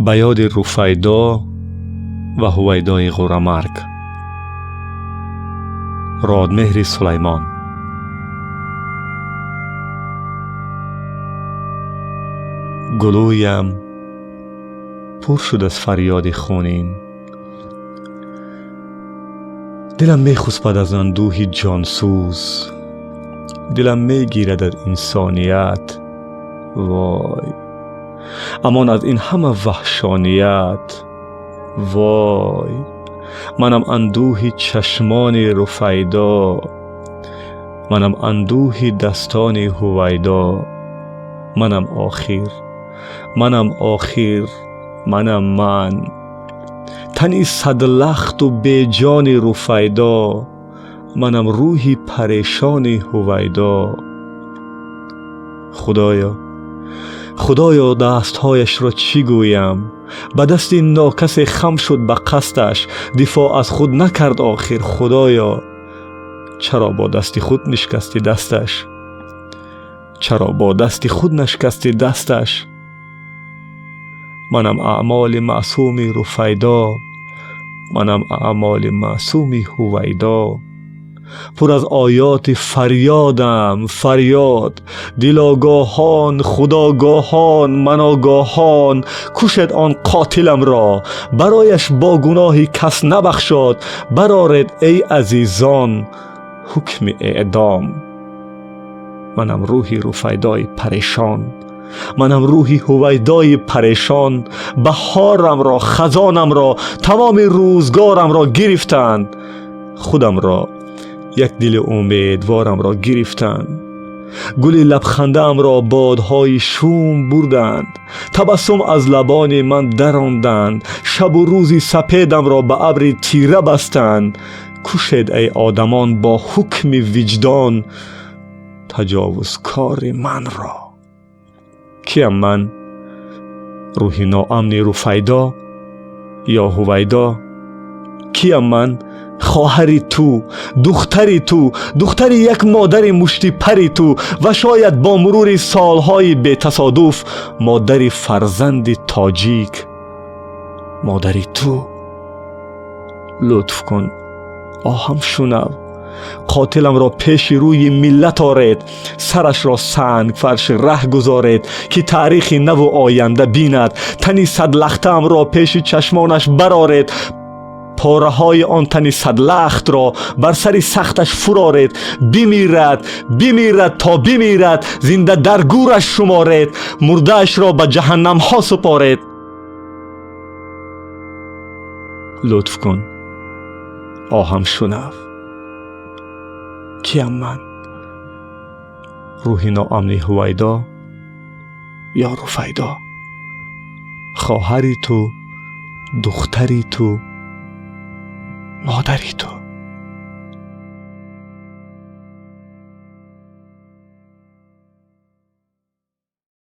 Ба ёди Руфайдо ва Ҳувайдои ғурамарг. Родмеҳри Сулаймон. Гулӯям пур шуд аз фарёди хунин. Дилам мехуспад аз андӯҳи ҷонсӯз. Дилам мегирад аз инсоният. Вой, амон аз ин ҳама ваҳшоният. Вой, манам андӯҳи чашмони Руфайдо, манам андӯҳи дастони Ҳувайдо. Манам охир, манам охир, манам ман. Тани садлахту беҷони Руфайдо, манам рӯҳи парешони Ҳувайдо. Худоё, худоё, дастҳояшро чӣ гӯям? Ба дасти нокасе хам шуд ба қасдаш, дифоъ аз худ накард охир. Худоё, чаро бо дасти худ нишкасти дасташ? Чаро бо дасти худ нашкасти дасташ? Манам аъмоли маъсуми Руфайдо, манам аъмоли маъсуми Ҳувайдо. Пур аз оёти фарёдам фарёд. Дилогоҳон, худогоҳон, маногоҳон, кушед он қотиламро, барояш бо гуноҳи кас набахшод. Бароред, эй азизон, ҳукми эъдом. Манам рӯҳи Руфайдои парешон, манам рӯҳи Ҳувайдои парешон. Баҳорамро, хазонамро, тамоми рӯзгорамро гирифтанд. Худамро, як дили умедворамро гирифтанд. Гули лабхандаамро бодҳои шум бурданд. Табассум аз лабони ман даронданд. Шабу рӯзи сапедамро ба абри тира бастанд. Кушед, эй одамон, бо ҳукми виҷдон таҷовузкори манро. Киям ман? Рӯҳи ноамни Руфайдо ё Ҳувайдо? Киям ман? Хоҳари ту, духтари ту, духтари як модари муштипари ту ва шояд бо мурури солҳои бетасодуф модари фарзанди тоҷик, модари ту. Лутф кун, оҳам шунав. Қотиламро пеши рӯи миллат оред, сарашро сангфарши раҳ гузоред, ки таърихи наву оянда бинад. Тани садлахтаамро пеши чашмонаш бароред. Пораҳои он тани садлахтро бар сари сахташ фуроред. Бимирад, бимирад то бимирад, зинда дар гӯраш шуморед, мурдаашро ба ҷаҳаннамҳо супоред. Лутф кун, оҳам шунав. Киям ман? Рӯҳи ноамни Ҳувайдо ё Руфайдо? Хоҳари ту, духтари ту, модари ту.